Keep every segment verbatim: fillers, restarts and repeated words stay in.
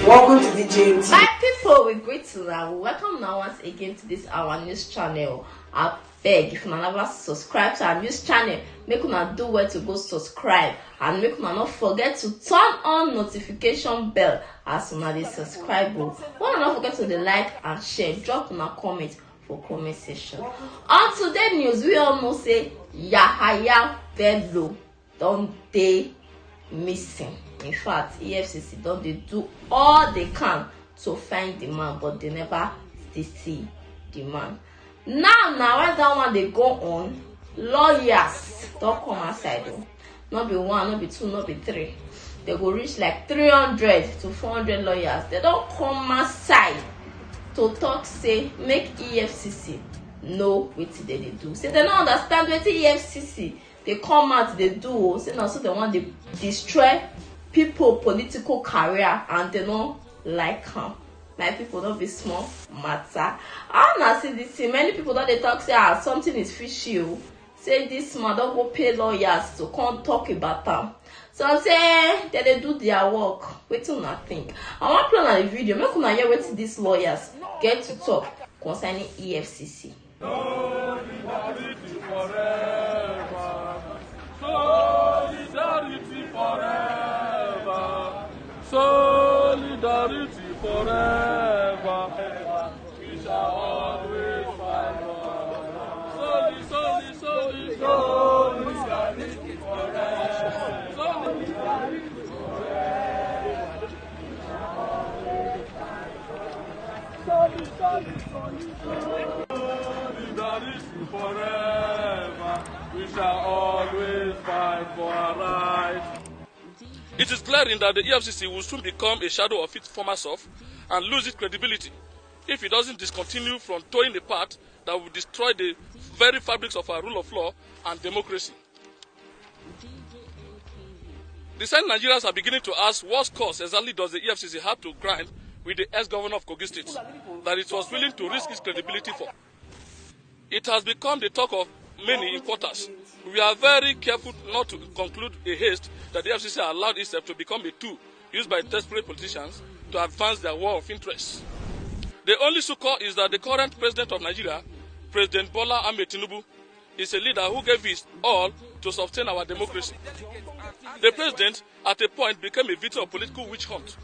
Welcome to D J M T. My people, we greet una. We welcome una once again to this our news channel. Abeg, if una never subscribe to our news channel, make una do well to go subscribe and make una no forget to turn on notification bell as una dey subscribe o. Una no forget to dey like and share, drop una comment for comment section. On today news, we all know say Yahaya Bello don dey missing. In fact, E F C C don dey do all they can to find the man, but they never still see the man. Now, now as that one dey go on, lawyers don come outside o. No be one, no be two, no be three. They go reach like three hundred to four hundred lawyers. They don come outside to talk say make E F C C know wetin they dey do. Say they no understand wetin E F C C dey come out dey do o. Say na so they wan dey destroy people political career and they no like am. My people, no be small matter. How una see this thing? Many people don dey talk say ah, something is fishy o. Say this man don go pay lawyers to come talk about am. Some say dem dey do their work. Wetin una think? I wan play una the video, make una hear wetin these lawyers get to talk concerning E F C C. Solidarity forever. Solidarity forever. Solidarity forever. We shall always fight for. Soli, soli, soli, soli. Solidarity forever. Soli, soli, soli, soli. Solidarity forever. We shall always fight for our rights. It is glaring that the E F C C will soon become a shadow of its former self and lose its credibility if it doesn't discontinue from toeing a path that will destroy the very fabrics of our rule of law and democracy. The same Nigerians are beginning to ask what cause exactly does the E F C C have to grind with the ex-governor of Kogi State that it was willing to risk its credibility for. It has become the talk of many in quarters. We are very careful not to conclude a haste that the E F C C allowed itself to become a tool used by desperate politicians to advance their war of interests. The only succor is that the current president of Nigeria, President Bola Ahmed Tinubu, is a leader who gave his all to sustain our democracy. The president, at a point, became a victim of political witch hunt.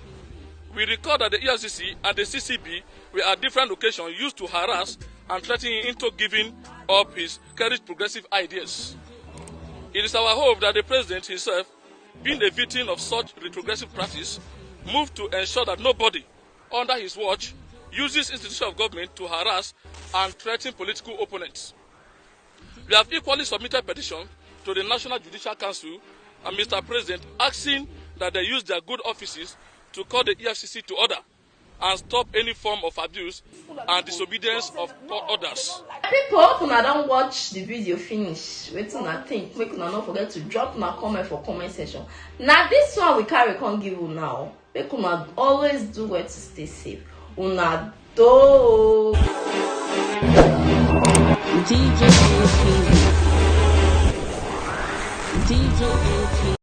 We recall that the E F C C and the C C B were at different occasions used to harass and threaten him into giving up his cherished progressive ideas. It is our hope that the president himself, being a victim of such retrogressive practice, move to ensure that nobody under his watch uses institution of government to harass and threaten political opponents. We have equally submitted petition to the National Judicial Council and Mister President asking that they use their good offices to call the E F C C to order and stop any form of abuse and disobedience of court orders. People, hope una don watch the video finish. Wetin una think? Make una no forget to drop una comment for comment section. Na this one we carry come give una o. Make una always do well to stay safe. Una do. D J A P V. D J A P V.